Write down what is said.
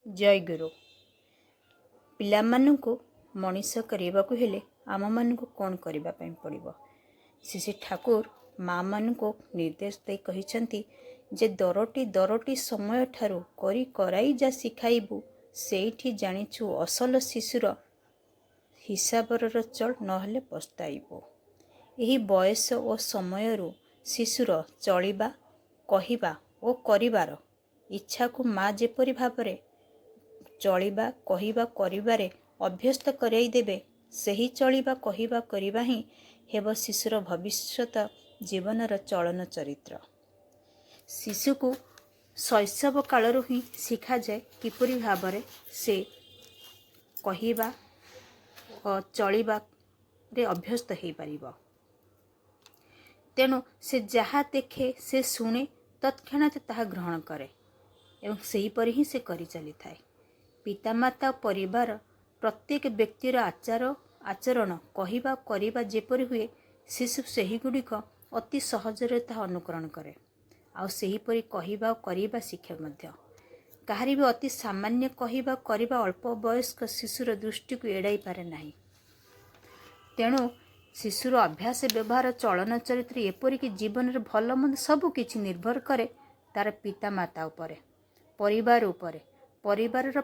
ଜୟଗୁରୁ। ପିଲାମାନଙ୍କୁ ମଣିଷ କରିବାକୁ ହେଲେ ଆମମାନଙ୍କୁ କ'ଣ କରିବା ପାଇଁ ପଡ଼ିବ? ଶ୍ରୀ ଶ୍ରୀ ଠାକୁର ମାଆମାନଙ୍କୁ ନିର୍ଦ୍ଦେଶ ଦେଇ କହିଛନ୍ତି ଯେ ଦରୋଟି ଦରୋଟି ସମୟଠାରୁ କରି କରାଇ ଯା ଶିଖାଇବୁ, ସେଇଠି ଜାଣିଛୁ ଅସଲ ଶିଶୁର ହିସାବର ଚଳ, ନହେଲେ ପସ୍ତାଇବୁ। ଏହି ବୟସ ଓ ସମୟରୁ ଶିଶୁର ଚଳିବା, କହିବା ଓ କରିବାର ଇଚ୍ଛାକୁ ମା ଯେପରି ଭାବରେ ଚଳିବା, କହିବା, କରିବାରେ ଅଭ୍ୟସ୍ତ କରାଇ ଦେବେ, ସେହି ଚଳିବା, କହିବା, କରିବା ହିଁ ହେବ ଶିଶୁର ଭବିଷ୍ୟତ ଜୀବନର ଚଳନ ଚରିତ୍ର। ଶିଶୁକୁ ଶୈଶବ କାଳରୁ ହିଁ ଶିଖାଯାଏ କିପରି ଭାବରେ ସେ କହିବା ଓ ଚଳିବାରେ ଅଭ୍ୟସ୍ତ ହେଇପାରିବ। ତେଣୁ ସେ ଯାହା ଦେଖେ, ସେ ଶୁଣେ, ତତ୍କ୍ଷଣାତ୍ ତାହା ଗ୍ରହଣ କରେ ଏବଂ ସେହିପରି ହିଁ ସେ କରିଚାଲିଥାଏ। ପିତାମାତା ଓ ପରିବାର ପ୍ରତ୍ୟେକ ବ୍ୟକ୍ତିର ଆଚାର ଆଚରଣ, କହିବା, କରିବା ଯେପରି ହୁଏ, ଶିଶୁ ସେହିଗୁଡ଼ିକ ଅତି ସହଜରେ ତାହା ଅନୁକରଣ କରେ ଆଉ ସେହିପରି କହିବା ଓ କରିବା ଶିଖେ ମଧ୍ୟ। କାହାରି ବି ଅତି ସାମାନ୍ୟ କହିବା, କରିବା ଅଳ୍ପ ବୟସ୍କ ଶିଶୁର ଦୃଷ୍ଟିକୁ ଏଡ଼ାଇ ପାରେ ନାହିଁ। ତେଣୁ ଶିଶୁର ଅଭ୍ୟାସ, ବ୍ୟବହାର, ଚଳନ ଚରିତ୍ର, ଏପରିକି ଜୀବନରେ ଭଲ ମନ୍ଦ ସବୁ କିଛି ନିର୍ଭର କରେ ତାର ପିତାମାତା ଉପରେ, ପରିବାର ଉପରେ, ପରିବାରର